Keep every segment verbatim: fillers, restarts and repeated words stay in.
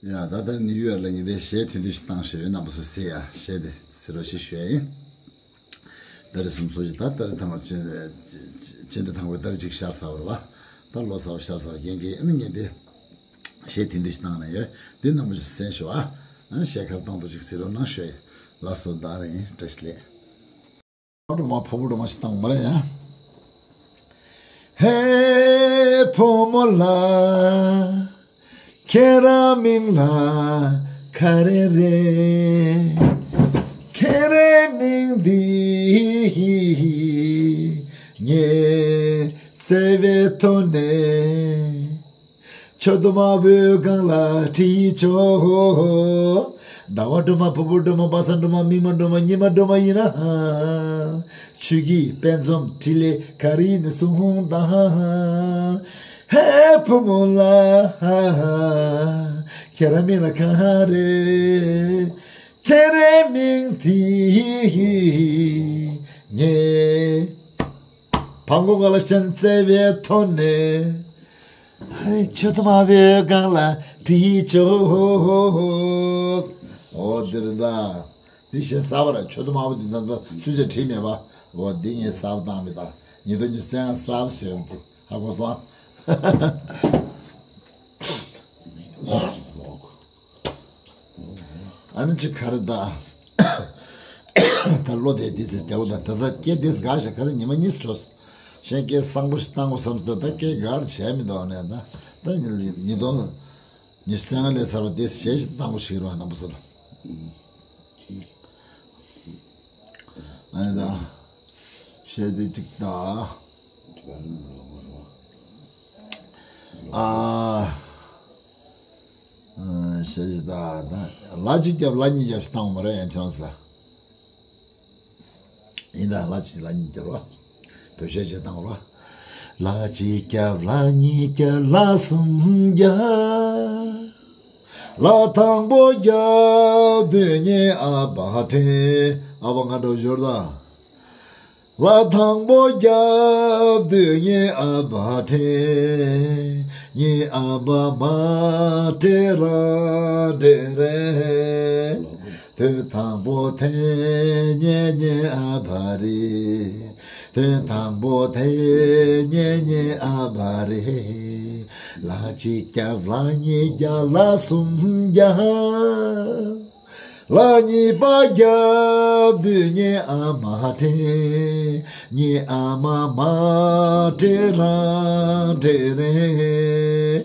ཡ་ད་ལྟ་ནི་ཡོད་ལ་ཡིན་ཏེ་གཞས་ཐུང་ཐུང་ཞིག་བཏང་ཞེས་རྣམ་པ་ཚོ་གསན་ཡ་གཞས་དེ་གསན་རོགས་ཞེས་ཞུ་ཡ་ཡིན། ད་རེས་སུམ་སོ་ཞིག་ད་ད་རེས་ཐང་ཅན་ཅན་དེ་ཐང་བའི་ད་རེས་ཅིག་ཤར་ཚར་བ་རེད་བ། ད་ལོ་གསར་བ་ཤར་ཚར་བ་རྐྱེན་གྱིས་ཨ་ནི་ངས་དེ་གཞས་ཐུང་ཐུང་ཞིག་བཏང་ན་ཡོད་དེ་རྣམ་པ་ཚོ་གསན་ཞུ་བ། ཨ་གཞས་ཁར་བཏང་དུ་ཅིག་གསན་རོགས་གནང་ཞུ་ཡ་ཡིན། ལགས་སོ་ད་རེས་ཡིན། བཀྲ་ཤིས་བདེ་ལེགས། སྒྲོལ་མ་ཕུར་བུ་སྒྲོལ་མ་ཞིག་བཏང་མ་རེད་ཡ། ཧེ་བུ་མོ་ལགས། ཁྱེད་རང་མིང་ལ་ག་རེ་རེད། ཁྱེད་རའི་མིང་འདི་ངས་བརྩེ་བའི་ཐོག་ནས། ཆོས་དུ་མ་བོད་སྒང་ལ་བྲིས་ཆོག་ཟླ་བ་སྒྲོལ་མ་ཕུར་བུ་སྒྲོལ་མ་པ་སངས་སྒྲོལ་མ་མིག་དམར་སྒྲོལ་མ་ཉི་མ་སྒྲོལ་མ་ཡིན་ན། ཆོས་ཀྱི་དཔལ་འཛོམས་འཕྲིན་ལས་ག་རེ་ཡིན་གསུངས་དང་། ཧེ་བུ་མོ་ལགས། ཁྱེད་རང་མིང་ལ་ག་རེ། ཁྱེད་རའི་མིང་དེ་ངས། བང་གོ་ག་ལ་ཤན་བརྩེ་བའི་ཐོག་ནས། ཧ་རེ་ཆོས་དུ་མ་བོད་སྒང་ལ་བྲིས་ཆོག་འོ་འདིར་ད། འདི་ཞེས་ས་བ་ར་ཆོས་དུ་མ་བོ་འདི་ཙམ་ཙམ་སུས་ཀྱང་བྲིས་མེད་པ། འོ་འདི་ངས་ས་བ་བཏང་མེད་ད། ཉི་ད་ཉི་སེང་ས་བ་བཟོས་མི་དེ་ཧ་གོ་སོང་། ཨ་ནི་ཅི་ག་རེ་ད། ད་བློ་དེ་དེ་ཚེ་རྒྱལ་པོ་དང་དེ་ཚ་སྐད་དེ་དགའ་ཞིག་ག་ཚེ་ཉི་མ་གཉིས་འགྲོ། གཞན་སྐད་གསང་པོ་ཞིག་བཏང་དགོས་བསམ་སྟེ་ད་སྐད་གར་བྱས་མི་འདུག་ནས་ད། ད་ཉི་ཉི་དོན་ཉི་སེང་ལས་གསར་པ་དེ་གཞས་ཞིག་བཏང་དགོས་ཞིག་རོ་རྣམ་པ་ཚོ་ལ། ཨ་ནི་ད། གཞས་དེ་གཅིག་ད། ཨ། ཤ་ཞི་ད་ད་ལ་གཅིག་རྒྱབ་ལ་གཉིས་རྒྱབ་ཞིག་བཏང་བ་མ་རེད་ཡང་ཁྱོད་རང་ཚོ་ལ། ཡིན་ད་ལ་གཅིག་ལ་གཉིས་རྒྱབ་རོ། བོད་གཞས་བྱས་བཏང་རོ། ལ་གཅིག་རྒྱབ་ལ་གཉིས་རྒྱབ་ལ་གསུམ་རྒྱབ། ལ་དང་པོ་རྒྱབ་དུས་ངའི་ཨ་ཕ་དྲན། ཨ་ཕ་ང་འགྲོ་ཞོར་ད། ལ་དང་པོ་རྒྱབ་དུས་ངའི་ཨ་ཕ་དྲན། ངའི་ཨ་ཕ་མ་དྲན་རང་དྲན་རེད། དུས་དང་པོ་དེ་ངའི་ངའི་ཨ་ཕ་རེད། དུས་དང་པོ་དེ་ངའི་ངའི་ཨ་ཕ་རེད། ལ་གཅིག་རྒྱབ་ལ་གཉིས་རྒྱབ་ལ་གསུམ་རྒྱབ། ལ་གཉིས་པ་རྒྱབ་དུས་ངའི་ཨ་མ་དྲན། ངའི་ཨ་མ་མ་དྲན་རང་དྲན་རེད།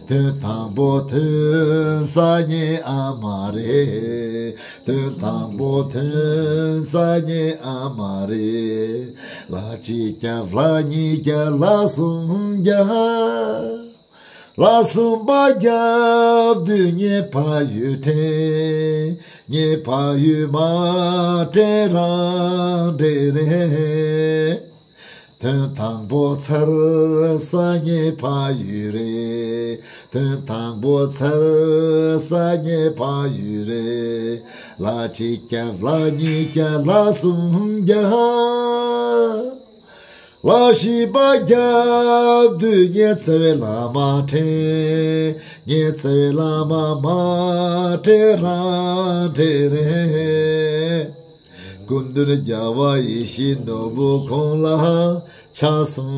དོན་དང་པོ་ཐོན་ས་ངའི་ཨ་མ་རེད། དོན་དང་པོ་ཐོན་ས་ངའི་ཨ་མ་རེད། ལ་གཅིག་རྒྱབ་ལ་གཉིས་རྒྱབ་ལ་གསུམ་རྒྱབ། ལ་གསུམ་པ་རྒྱབ་དུས་ངའི་ཕ་ཡུལ་དྲན། ངའི་ཕ་ཡུལ་མ་དྲན་རང་དྲན་རེད། དོན་དང་པོ་ཚར་ས་ངའི་ཕ་ཡུལ་རེད། དོན་དང་པོ་ཚར་ས་ངའི་ཕ་ཡུལ་རེད། ལ་གཅིག་རྒྱབ་ལ་གཉིས་རྒྱབ་ལ་གསུམ་རྒྱབ། ལ་བཞི་པ་རྒྱབ་དུས་ངའི་བརྩེ་བའི་བླ་མ་དྲན། ངའི་བརྩེ་བའི་བླ་མ་མ་དྲན་རང་དྲན་རེད། སྐུ་མདུན་རྒྱལ་བ་ཡིད་བཞིན་ནོར་བུ་ཁོང་ལ་ཕྱག་གསུམ་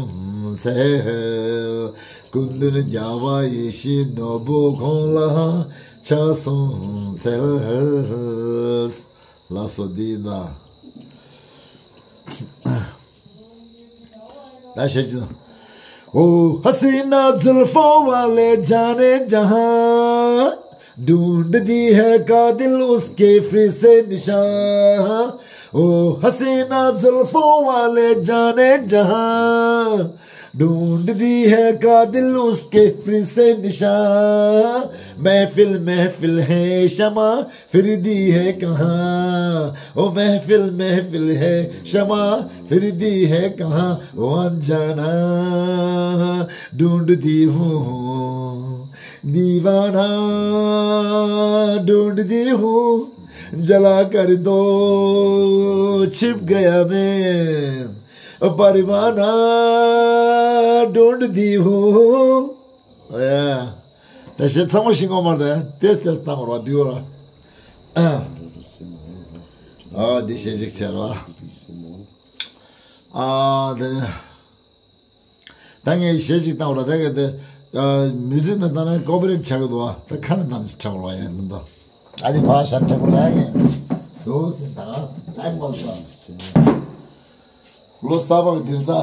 འཚལ། སྐུ་མདུན་རྒྱལ་བ་ཡིད་བཞིན་ནོར་བུ་ཁོང་ལ་ཕྱག་གསུམ་འཚལ། ལགས་སོ་འདི་ཡིན་ད། ད་བཤད་ཀྱི། او حسینہ زلفوں والے جانے جہاں، ڈھونڈتی ہے قاتل اس کے پھر سے نشاں۔ او حسینہ زلفوں والے جانے جہاں، ڈھونڈتی ہے قاتل اس کے پھر سے نشاں۔ محفل محفل ہے شمع، پھرتی ہے کہاں؟ او محفل محفل ہے شمع، پھرتی ہے کہاں؟ او انجانا ڈھونڈتی ہوں، دیوانہ ڈھونڈتی ہوں، جلا کر دو، چھپ گیا میں، پروانہ ڈھونڈتی ہوں۔ ད་གཞས་ཚང་མ་ཤེས་ཀྱི་མ་རེད། ཏེས་ཏེས་བཏང་བ་རེད་བ། འགྲིག་པ་རེད། ཨ། ཨ་འདི་གཞས་གཅིག་བྱས་རེད་བ། ཨ་དེ་ནས། ད་ངས་གཞས་གཅིག་བཏང་བ་རེད། ད་ག་དེ། ཨ་མིའུ་ཛིག་ནང་བཏང་ན་ཀོ་པི་རེ་ཊི་ཆགས་ཀྱི་འདུག་བ། ད་ཁ་ནས་བཏང་ན་ཆགས་པ་རེད་བ། ཡང་འདི་འདུག་ཨ་ནི་ཕར་ཞབས་འདྲེན་པོ་ལ་ངས་འདུག་ཟེར། ད་ལ་མ་ཟ། ལོ་གསར་པ་གི་འདིར་ད།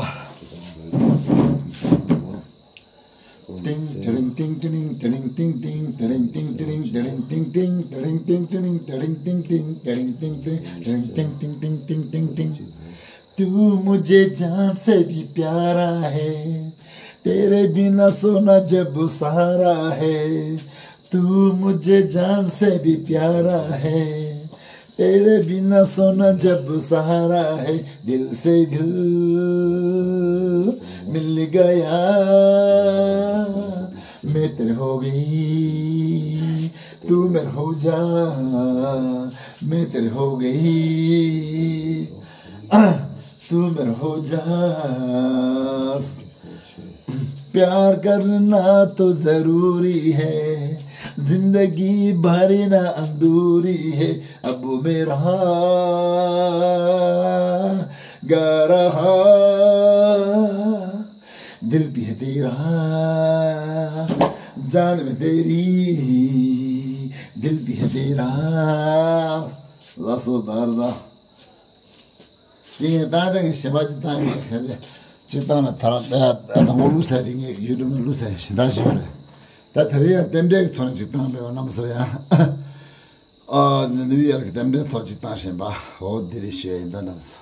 ཏིང་ཏིང་ཏིང་ཏིང་ཏིང་ཏིང་ཏིང་ཏིང་ཏིང་། तू मुझे जान से भी प्यारा है, तेरे बिना सोना जब सारा है। तू मुझे जान से भी प्यारा है, तेरे बिना सोना जब सहारा है। दिल से दिल मिल गया, मैं तेरे हो गई, तू मेरे हो जा, मैं तेरे हो गई, तू मेरे हो जा। प्यार करना तो जरूरी है, जिंदगी भर ना अधूरी है। अब मेरा गा रहा, दिल भी है तेरा, जान भी तेरी, दिल भी है तेरा। ལགས་སོ། ད་རེད་ད། དེ་ངས་ཏག་ཏག་གི་གཞས་པ་ཅིག་བཏང་ཡོད། ཁྱེད་ཚོས་ཅིག་བཏང་ན། ད་རང་ད་དང་པོ་བླུགས་ཚར། དེ་ངས་ཡུ་ཊུབ་ནང་བླུགས་ཚར། གཞན་དག་ཞིག་ཡོད་རེད། ད་དེ་རིང་ཡང་རྟེན་འབྲེལ་གྱི་ཐོག་ནས་ཅིག་བཏང་པས་པ། རྣམ་པ་ཚོར་ཡང་། ཨ་ནི་ནིའུ་ཡར་གྱི་རྟེན་འབྲེལ་ཐོག་ཅིག་བཏང་བཞིན་པ། འོ་འདི་རེད་ཞུ་ཡ་ཡིན་ད། རྣམ་པ་ཚོ།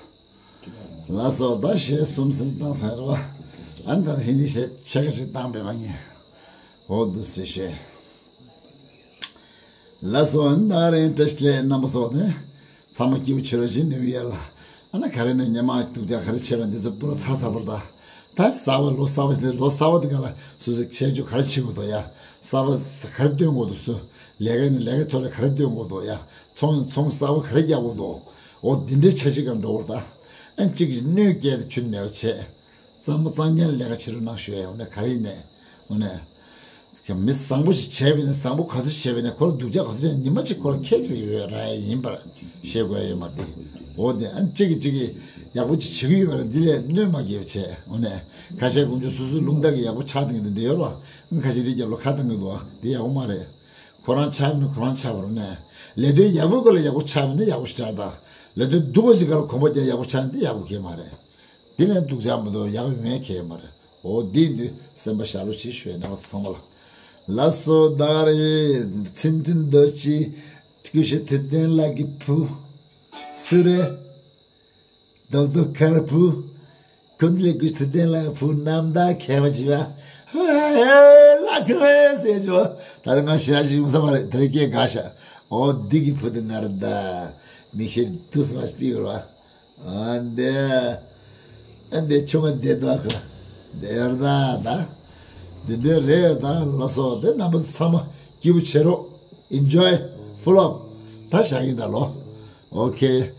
ལགས་སོ། ད་གཞས་གསུམ་ཙམ་བཏང་ཚར་བ། ཨ་ནི་ད་ཧིན་དི་གཞས་ཕྱེད་ཀ་ཅིག་བཏང་པས་པ་ངས། འོ་འདུག་སེ་ཞུ་ཡ། ལགས་སོ། ཨ་ནི་ད་རིང་བཀྲ་ཤིས་བདེ་ལེགས། རྣམ་པ་ཚོ་ནི་ཚང་མ་སྐྱིད་པོ་བྱེད་རོགས་བྱེད། ནིའུ་ཡར་ལ། ཨ་ནི་ག་རེ་ནས་སྔོན་མ་སྡུག་ཅག་ག་རེ་བྱས་པ་འདི་ཚོ་པུ་ར་ཚར་ཚར་བ་རེད་ད། ད་གསར་པ་ལོ་གསར་པ་ཞིག་ལ། ལོ་གསར་པ་འདི་ག་ལ་སོ་སོས་བྱས་རྗེས་ག་རེ་བྱེད་དགོས་འདུག་ཡ། གསར་པ་ག་རེ་སྟོན་དགོས་འདུག་སུ་ལས་ཀ་ནས་ལས་ཀའི་ཐོག་ལ་ག་རེ་སྟོན་དགོས་འདུག་ཡ། ཚོང་ཚོང་གསར་པ་ག་རེ་རྒྱག་དགོས་འདུག་འོ་འདི་འདྲའི་འཆར་གཞི་སྒང་འགྲོ་དགོས་རེད་ད། ཨ་ནི་གཅིག་གིས་གནོད་སྐྱེལ་ཏེ་ཁྱོན་ནས་བྱས། གཙང་མ་གཙང་རྐྱང་ལས་ཀ་བྱེད་རོགས་གནང་ཞུ་ཡ། འོ་ན་ག་རེ་ཡིན་ནས། འོ་ན། མི་བཟང་པོ་ཞིག་བྱས་པ་ཡིན་ན། བཟང་པོ་ག་ཚོད་བྱས་པ་ཡིན་ན། ཁོ་ལ་སྡུག་ཅག་ག་ཚོད་བྱས་ན། ཉི་མ་གཅིག་ཁོ་ལ་ཁྱད་ཅིག་ཡོད་ར་ཡིན་པར་ཤེས་དགོས་ཡ་ཡོད་མ་རེད། འོ་དེ་ཨ་ནི་གཅིག་གིས་གཅིག་གི་ཡག་པོ་ཅིག་བྱེད་ཀྱི་ཡོད་པ་རེད། འདི་ལས་གནོད་མ་སྐྱེལ་བྱས། འོ་ན་ཁ་ཤས་དཀོན་མཆོག་སོ་སོའི་རླུང་རྟ་གིས་ཡག་པོ་ཆགས་བསྡད་མཁན་དེ་འདྲ་ཡོད་རེད་བ། ཁ་ཤས་དེ་རྒྱབ་ལ་ཁ་བཏང་གི་འདུག་བ། དེ་ཡག་པོ་མ་རེད། ཁོ་རང་ཆགས་པ་ན་ཁོ་རང་ཆགས་པ་རེད། འོ་ན་ལས་དོན་ཡག་པོའི་སྐོར་ལ་ཡག་པོ་ཆགས་པ་ན་ཡག་པོ་ཞེ་དྲག་རེད། ད་ལས་དོན་སྡུག་པ་ཞིག་སྒང་ལ་གོམ་པ་རྒྱག་ཡག་པོ་ཆགས་ན་དེ་ཡག་པོ་གང་ཡང་མ་རེད། དེ་ལས་སྡུག་ཅག་མི་འདུག་ཡག་ཡོང་ཡ་གང་ཡང་མ་རེད། འོ་དེ་འདི་སེམས་པ་བཞག་རོགས་བྱེད་ཞུ་ཡ། རྣམ་པ་ཚོ་ཚང་མ་ལ། ལགས་སོ། ད་རེས་ཚིན་ཚིན་རྡོ་རྗེ། ཀུ་ཤུ་ཐུབ་བསྟན་ལགས་ཀྱི་བུ། སུ་རེད། རྡོབ་རྡོབ་ཁར་བུ། ཁུན་ལེ་ཀུ་ཤུ་ཐུབ་བསྟན་ལགས་བུ་རྣམ་དག་མཁས་པ་ཅིག་བ། ཧེ་ཧེ་ལགས་ཁོ་ཟེར་ཅིག་བ། ད་རེས་ང་ཞེ་དྲག་ཅིག་ཡོང་ས་མ་རེད། དེ་རིང་སྐད་འགག་ཤག་འོ་འདི་གི་བུ་དེ་ང་རེད་ད། མིག་ཤེལ་དུས་སུ་མ་ཞིག་ཕུད་ཡོད་རེད་བ། ཨ་འདི། ཨ་འདི་ཆུང་ང་བསྡད་འདུག་ག་འདི་ཡོད་རེད་ད། ད་འདི་འདྲ་རེད་ད། ལགས་སོ། དེ་རྣམ་པ་ཚོ་ཚང་མ་སྐྱིད་པོ་བྱེད་རོགས། Enjoy full of ད་བཞག་གི་ད་ལོ། Okay,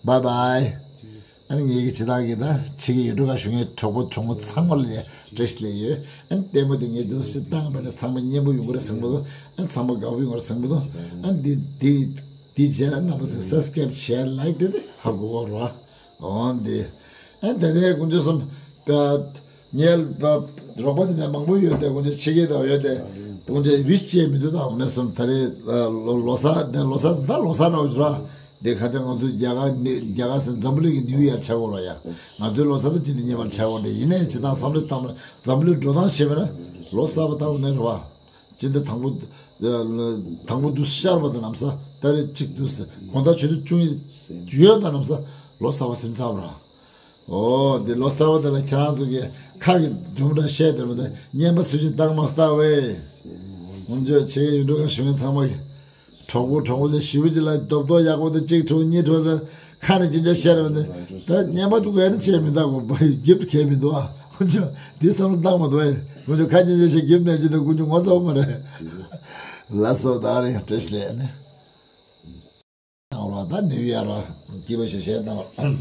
bye bye. ཨ་ནི་ངེད་ཀྱི་ཇི་ལྟར་གྱི་ད་ཕྱི་གི་ཡུལ་གྲུ་ཁ་བཞུགས་མཁན་གྲོགས་པོ་གྲོགས་མོ་ཚང་མ་ལ་བཀྲ་ཤིས་བདེ་ལེགས་ཡོད། ཨ་ནི་ལྟད་མོ་དེ་ངས་འདུག་སེ་བཏང་པ་ན་ཚང་མ་སྙན་པོ་ཡོང་གི་རེད་བསམ་གྱི་འདུག་ཨ་ནི་ཚང་མ་དགའ་པོ་ཡོང་གི་རེད་བསམ་གྱི་འདུག་ཨ་ནི་འདི་འདི། དེའི་རྗེས་ལ་རྣམ་པ་ཚོས་སབ་སི་ཀ་རེབ་བྱས། ལའིག་བྲིས་ཏེ་ཧ་གོ་གོ་རོགས། འོ་འདི། ཨ་དེ་ནས་དཀོན་མཆོག་གསུམ། ངའི་རོགས་པ་དེ་འདྲ་མང་པོ་ཡོད་དེ། དཀོན་མཆོག་ཕྱི་རྒྱལ་དུ་ཡོད་དེ། དཀོན་མཆོག་ཝིཤ་བྱས་མི་འདུག་ད་འོ་ནས་གསུམ་ད་རེས་ལོ་ལོ་གསར་དེ་ལོ་གསར་ད་ལོ་གསར་ནང་ཡོད་ར། དེ་ཁ་ཅང་ང་ཚོ་རྒྱ་གར་ནི་རྒྱ་གར་ཟེར་འཛམ་བུ་གླིང་གི་ནིའུ་ཡར་ཆགས་ཡོད་ར་ཡ། ང་ཚོའི་ལོ་གསར་ད་ཅི་ནས་ཉེ་བར་ཆགས་ཡོད་རེད། ཡིན་ནའི་ཇི་ལྟར་བསམ་བློ་བཏང་ན་འཛམ་བུ་གླིང་འགྲོ་སྟངས་ཤེས་པ་ན་ལོ་གསར་པ་ད་འོ་ནས་རེད་བ། སྤྱི་ཟླ་དང་པོ། དང་པོ་དུས་ཤར་བ་དང་ལམ་སང་ད་རེས་གཅིག་དུས་གོང་ཟླ་ཆུ་ཚོད་བཅུ་གཉིས་ཡོལ་དང་ལམ་སང་ལོ་གསར་པ་ཟིན་ཚར་བ་རང་། འོ་འདི་ལོ་གསར་པ་དེ་ལ་ཁྱེད་རང་ཚོ་གི་ཁ་གི་སྒྲུང་འདྲ་བཤད་དེ་མི་འདུག་སྙན་པ་སུ་ཞིག་བཏང་མ་ལྟ་བས། དཀོན་མཆོག་ཕྱི་རྒྱལ་ཡུལ་གྲུ་ཁ་བཞུགས་མཁན་ཚང་མ་གི། གྲོགས་པོ་གྲོགས་པོ་ཟེར་ཞེ་པོ་ཅིག་ལ་རྡོབ་རྡོབ་ཡག་པོ་དེ་གཅིག་འཕྲོག་གཉིས་འཕྲོག་ཟེར་ཁ་ནས་ཅི་འདྲ་བཤད་རེད་པ་འདི། ད་སྙན་པ་འདུག་གས་ནི་བྱས་མི་འདུག་གོ། གྷི་ཕ་ཊི་གས་མི་འདུག་ཨ། དཀོན་མཆོག་འདི་བསམ་བློ་བཏང་མ་འདུག་ཨེ། དཀོན་མཆོག་ཁ་ཅན་ཅན་ཞིག་གྷི་ཕ་ཊི་ནས་ཅི་འདུག་དཀོན་མཆོག་ངོ་ཚ་བོ་མ་རེད། ལགས་སོ། ད་རིང་བཀྲ་ཤིས་བདེ་ལེགས་ནི། ཨ་རོ་ད་ནིའུ་ཡར་རོ་སྐྱིད་པོ་ཞིག་བྱས་དང་།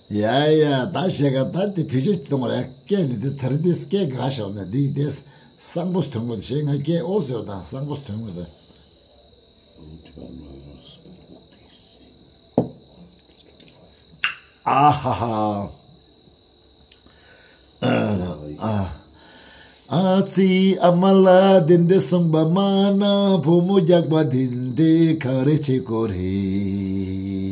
ཡ་ཡ་ད་བཤད་ག་ད་དེ་བེད་སྤྱོད་གཏོང་བ་རེད། སྐད་འདི་དེ་དར་དེ་སྐད་འགག་ཤོར་ནས་འདི་དེ། གསང་པོ་ཐོན་དགོས་ཞེས་ང་སྐད་ཨོ་ཟེར་དང་གསང་པོ་ཐོན་དགོས་དང་། ཨ་ཧ་ཧ། ཨ་ཨ་ཙི་ཨ་མ་ལ་དེ་འདྲས་གསུངས་པ་མ་ན་བུ་མོ་རྒྱགས་པ་དེ་འདྲས་ག་རེ་བྱེད་དགོས་རེད།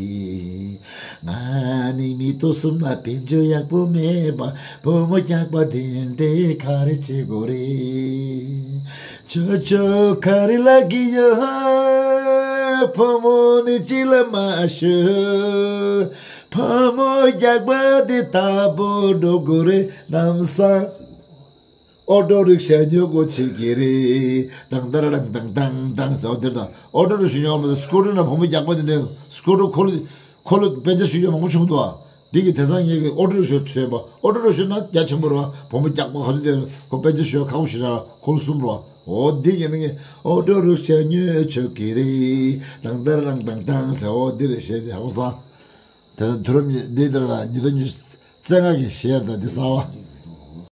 ང་ནི་མི་ཐོག་གསུམ་ལ་དཔལ་འབྱོར་ཡག་པོ་མེད་པ་བུ་མོ་རྒྱགས་པ་དེ་འདྲས་ག་རེ་བྱེད་དགོས་རེད། ཅོ་ཅོ་ག་རེ་ལབ་ཀྱི་ཡོད། བུ་མོ་ནི་ཅི་ལ་མ་ཤོད། བུ་མོ་རྒྱགས་པ་དེ་ལྟ་བུ་འགྲོ་དགོས་རེད་ལམ་སང་། ཨོ་ཊོ་རིག་ཤ་ཉོ་དགོས་བྱེད་ཀྱི་རེད། དང་དར་དང་དང་དང་དང་ཟེར་བ་དེར་དང་ཨོ་ཊོ་རིག་ཤ་ཉོ་བ་མ་གཏོགས་སི་ཀུ་ཊར་ན་བུ་མོ་རྒྱགས་པ་དེ་འདྲ་སི་ཀུ་ཊར་ཁོ་ལ་ཁོ་ལ་དཔེ་ཆ་ཞུ་ཡ་མང་པོ་བྱུང་འདུག་ཨ། འདི་གི་དེང་སང་ངེད་ཀྱི་ཨོ་ཊོ་རིག་ཤ་ཐོན་པ་ཨོ་ཊོ་རིག་ཤ་ན་རྒྱ་ཆེན་པོ་རེད་བ་བུ་མོ་རྒྱགས་པ་ག་ཚོད་དེ་ཁོ་དཔེ་ཆ་ཞུ་ཡ་ཁག་པོ་ཞིག་རེད་བ་ཁོ་ལ་གསུམ་རེད་བ། ཨོ་འདི་གི་ནི་ངས་ཨོ་ཊོ་རིག་ཤ་ཉོ་ཆོག་གི་རེད། དང་དར་དང་དང་དང་ཟེར་ཨོ་འདི་རེད་བཤད་དེ་ཧ་གོ་སོང་། དེ་དུས་རབས་ཉི་འདི་ལྟར་ལ་ཉིས་སྟོང་ཉི་ཤུ་རྩ་ལྔ་གི་ཤེར་དང་འདི་གསར་བ།